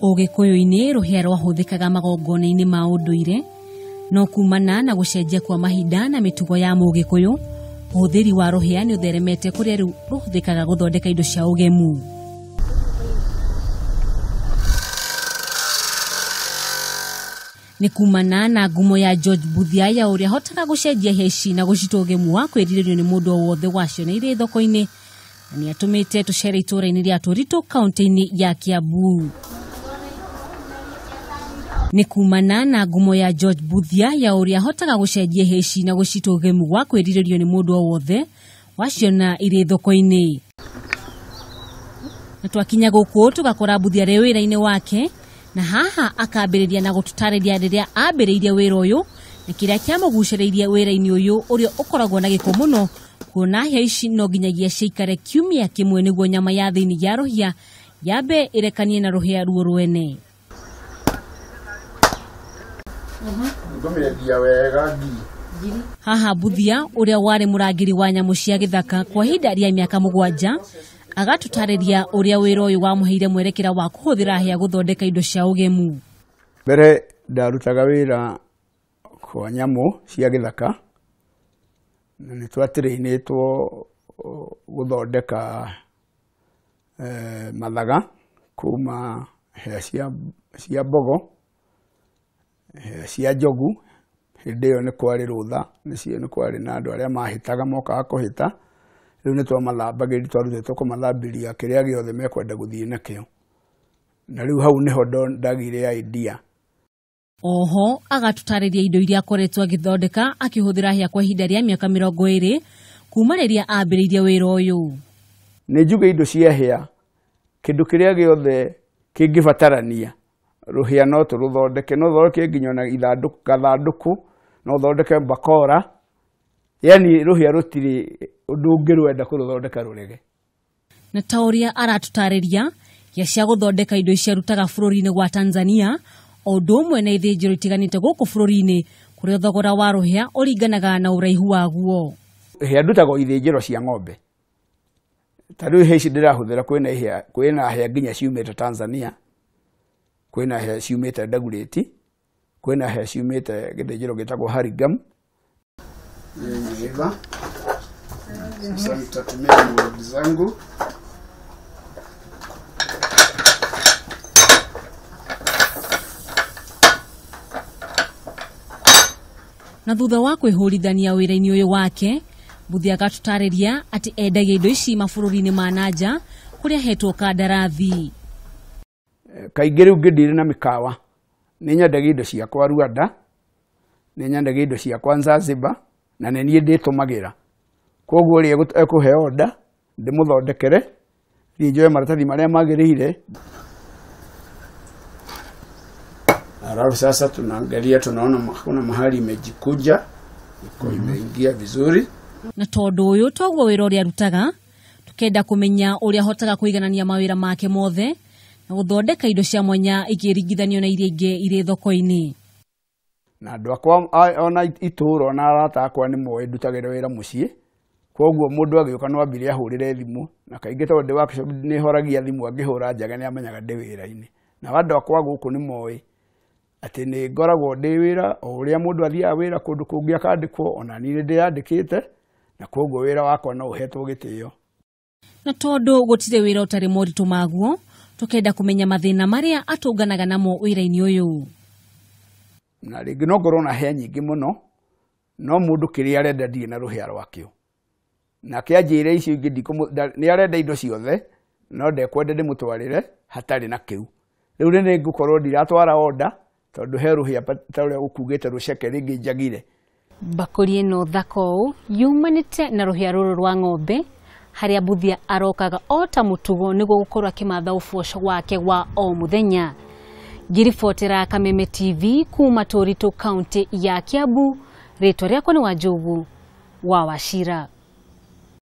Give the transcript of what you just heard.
Ũgĩkũyũ-inĩ rũhĩa rwahũthĩkaga magongona-inĩ ma ũndũire, no kumana na gũcenjia kwa mahinda na mĩtugo ya mũgĩkũyũ, ũhũthĩri wa rũhĩa nĩ ũtheremete kũrĩa rĩu rũhũthĩkaga gũthondeka indo cia ũgemu. Nĩ kumana na ngumo ya George Mbuthia ya ũrĩa ahotaga gũcenjia hĩa ici na gũcitua ũgemu wa kwĩrirĩrio nĩ mũndũ o wothe waciona irĩ thoko-inĩ, na nĩ atũmĩte tũcere itũũra-inĩ rĩa Tũritũ kaunti-inĩ ya Kiambu. Nĩ kumana na ngumo ya George Mbuthia ya ũrĩa ahotaga gũcenjia hĩa ici na gũcitua ũgemu wa kwĩrirĩrio nĩ mũndũ o wothe waciona irĩ thoko-inĩ. Na twakinya gũkũ tũgakora Mbuthia arĩ wĩra-inĩ wake, na haha akambĩrĩria na gũtũtarĩria rĩrĩa ambĩrĩirie wĩra ũyũ na kĩrĩa kĩamũgucĩrĩirie wĩra-inĩ ũyũ ũrĩa ũkoragwo na gĩko mũno, kuona hĩa ici no nginyagia ciikare kiumia kĩmwe nĩguo nyama ya thĩinĩ ya rũhĩa yambe ĩrekanie na rũhĩa ruo rwene. Haha Mbuthia ũrĩa warĩ mũrangĩri wa nyamũ cia gĩthaka kwa ihinda rĩa mĩaka 7 agatũtarĩria ũrĩa wĩra ũyũ wamũheire mwerekera wa kũhũthĩra hĩa gũthondeka indo cia ũgemu. Mbere ndarutaga wĩra kwa nyamũ cia gĩthaka na nĩ twatĩrĩinĩtwo gũthondeka mathaga kuma hĩa cia mbogo, hĩa cia njogu. Hĩndĩ ĩyo nĩ kwarĩ rũtha, nĩ kwarĩ na andũ arĩa mahĩtaga mokaga kũhĩta. Rĩu nĩ twamathambagĩria, twarutĩtwo kũmathambĩria kĩrĩa gĩothe mekwenda gũthiĩ nakĩo, na rĩu hau nĩho ndagĩire idea. Oho agatũtarĩria indo iria akoretwo agĩthondeka akĩhũthĩra hĩa kwa ihinda rĩa mĩaka 20 kuma rĩrĩa ambĩrĩirie wĩra ũyũ. Nĩ njuge indo cia hĩa, kĩndũ kĩrĩa gĩothe kĩngĩbatarania rũhĩa no tũrũthondeke, no ũthondeke nginya na gathandũkũ, no ũthondeke mbakora, yani rũhĩa rũtirĩ ũndũ ũngĩrwenda kũrũthondeka rũrege. Na ta ũrĩa aratũtarĩria, hĩa cia gũthondeka indo ici arutaga bũrũri-inĩ wa Tanzania o ũndũ ũmwe na ithĩnjĩro itiganĩte gũkũ bũrũri-inĩ kũrĩa thogora wa rũhĩa ũringanaga na ũraihu waguo. Hĩa ndutaga ithĩnjĩro cia ng'ombe, ta rĩu hĩa ici ndĩrahũthĩra, kwĩna hĩa nginya ciumĩte Tanzania, kwĩna hĩa ciumĩte Dagoretti, kwĩna hĩa ciumĩte gĩthĩnjĩro gĩtagwo Hurlingham. Sasa nitatumia mold zangu. Na thutha wa kwĩhũrithania wĩra-inĩ ũyũ wake, Mbuthia agatũtarĩria atĩ endagia indo ici mabũrũri-inĩ ma nanja kũrĩa ahetwo kandarathi. Kaingĩ rĩu ngĩndire na mĩkawa, nĩ nyendagia indo ciakwa Rwanda, nĩ nyendagia indo ciakwa Zanzibar, na nĩ niĩ ndĩtũmagĩra. Koguo ũrĩa ekũhe order ndĩmũthondekere, thiĩ njoe maratathi marĩa magĩrĩire. Alafu sasa tunaangalia, tunaona kuna mahali imejikunja, iko imeingia vizuri. Na tondũ ũyũ toguo wĩra ũrĩa arutaga, tukenda kũmenya ũrĩa ahotaga kũiganania mawĩra make mothe na gũthondeka indo cia mwanya ikĩringithanio na iria ingĩ irĩ thoko-inĩ. Na andũ akwa ona itũũra ona arata akwa nĩ moĩ ndutagĩra wĩra mũciĩ, koguo mũndũ agĩũka no ambire ahũrĩre thimũ, na kaingĩ tondũ ndĩ workshop nĩ horagia thimũ, angĩhũra njage nĩ amenyaga ndĩ wĩra-inĩ. Na andũ akwa gũkũ nĩ moĩ atĩ nĩ ngoragwo ndĩ wĩra, o ũrĩa mũndũ athiaga wĩra kũndũ kũngĩ akandĩkwo, ona niĩ nĩ ndĩyandĩkĩte, na koguo wĩra wakwa no ũhetwo gĩtĩo. Na tondũ gũtirĩ wĩra ũtarĩ moritũ maguo, tukenda kũmenya mathĩna marĩa atũnganaga namo wĩra-inĩ ũyũ. Na rĩngĩ no ngorwo na hĩa nyingĩ mũno, no mũndũ kĩrĩa arenda ndirĩ na rũhĩa rwakĩo. Nake anjĩre icio ingĩ nĩ arenda indo ciothe, no ndekwenda ndĩmũtwarĩre hatarĩ na kĩu. Rĩu nĩ ngũkorwo ndiratwara order, tondũ he rũhĩa ta ũrĩa ũkugĩte rũceke rĩngĩ njagire. Mbakũri ĩno thaka ũũ yumanĩte na rũhĩa rũrũ rwa ng'ombe, harĩa Mbuthia arokaga o ta mũtugo nĩguo gũkorwo akĩmatha ũboco wake wa o mũthenya. Ngĩribotera Kameme TV kuma Tũritũ kaunti ya Kiambu, rĩtwa rĩakwa nĩ Wanjogu wa Wachira.